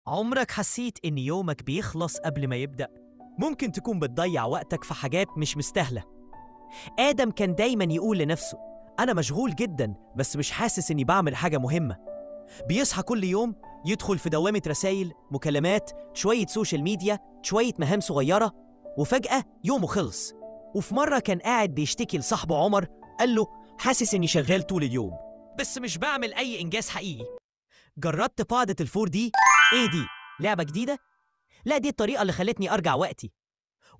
عمرك حسيت إن يومك بيخلص قبل ما يبدأ؟ ممكن تكون بتضيع وقتك في حاجات مش مستاهلة. آدم كان دايماً يقول لنفسه: أنا مشغول جداً بس مش حاسس إني بعمل حاجة مهمة. بيصحى كل يوم يدخل في دوامة رسائل، مكالمات، شوية social media، شوية مهام صغيرة، وفجأة يومه خلص. وفي مرة كان قاعد بيشتكي لصاحبه عمر، قال له: حاسس إني شغال طول اليوم بس مش بعمل أي إنجاز حقيقي. جربت قاعدة ال four D؟ إيه دي؟ لعبة جديدة؟ لا، دي الطريقة اللي خلتني أرجع وقتي.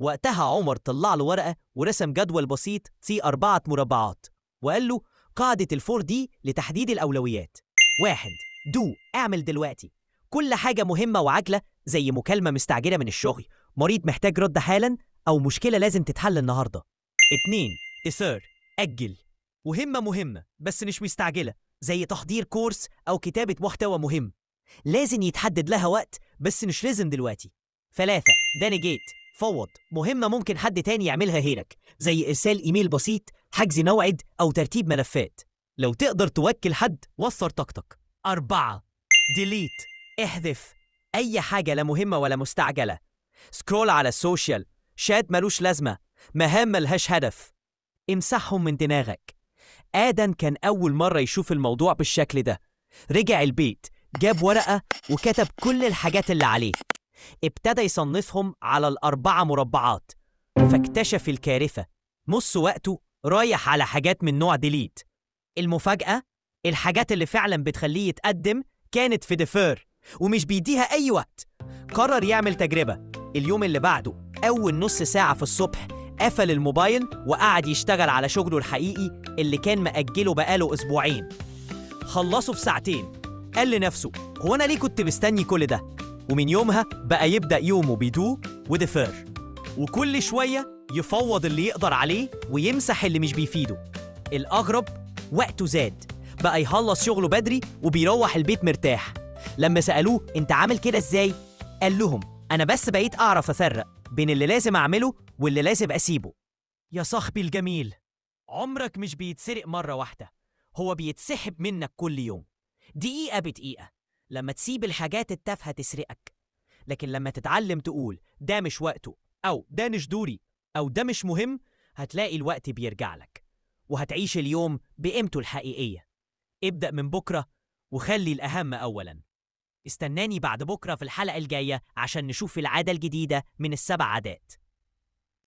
وقتها عمر طلع له ورقة ورسم جدول بسيط فيه 4 مربعات، وقال له: قاعدة ال four D لتحديد الأولويات. 1. do، اعمل دلوقتي. كل حاجة مهمة وعاجلة زي مكالمة مستعجلة من الشغل، مريض محتاج رد حالا، أو مشكلة لازم تتحل النهاردة. 2. defer، أجل. مهمة مهمة بس مش مستعجلة، زي تحضير كورس أو كتابة محتوى مهم، لازم يتحدد لها وقت بس مش لازم دلوقتي. 3. delegate، فوض. مهمة ممكن حد تاني يعملها غيرك، زي إرسال إيميل بسيط، حجز موعد، أو ترتيب ملفات. لو تقدر توكل حد وفر طاقتك. 4. delete، احذف أي حاجة لا مهمة ولا مستعجلة. scroll على ال social، شات ملوش لازمة، مهام ملهاش هدف، امسحهم من دماغك. آدم كان أول مرة يشوف الموضوع بالشكل ده. رجع البيت، جاب ورقة وكتب كل الحاجات اللي عليه. ابتدى يصنفهم على ال4 مربعات، فاكتشف الكارثة: نص وقته رايح على حاجات من نوع delete. المفاجأة، الحاجات اللي فعلا بتخليه يتقدم كانت في defer ومش بيديها أي وقت. قرر يعمل تجربة. اليوم اللي بعده أول نص ساعة في الصبح قفل الموبايل وقعد يشتغل على شغله الحقيقي اللي كان مأجله بقاله أسبوعين. خلصه في ساعتين. قال لنفسه: هو أنا ليه كنت مستني كل ده؟ ومن يومها بقى يبدأ يومه ب do و defer، وكل شوية يفوض اللي يقدر عليه ويمسح اللي مش بيفيده. الأغرب، وقته زاد، بقى يخلص شغله بدري وبيروح البيت مرتاح. لما سألوه: أنت عامل كده إزاي؟ قال لهم: أنا بس بقيت أعرف أفرق بين اللي لازم أعمله واللي لازم أسيبه. يا صاحبي الجميل، عمرك مش بيتسرق مرة واحدة، هو بيتسحب منك كل يوم دقيقة بدقيقة. لما تسيب الحاجات التافهة تسرقك، لكن لما تتعلم تقول ده مش وقته، أو ده مش دوري، أو ده مش مهم، هتلاقي الوقت بيرجع لك، وهتعيش اليوم بقيمته الحقيقية. ابدأ من بكرة وخلي الأهم أولاً. استناني بعد بكرة في الحلقة الجاية عشان نشوف العادة الجديدة من ال7 عادات.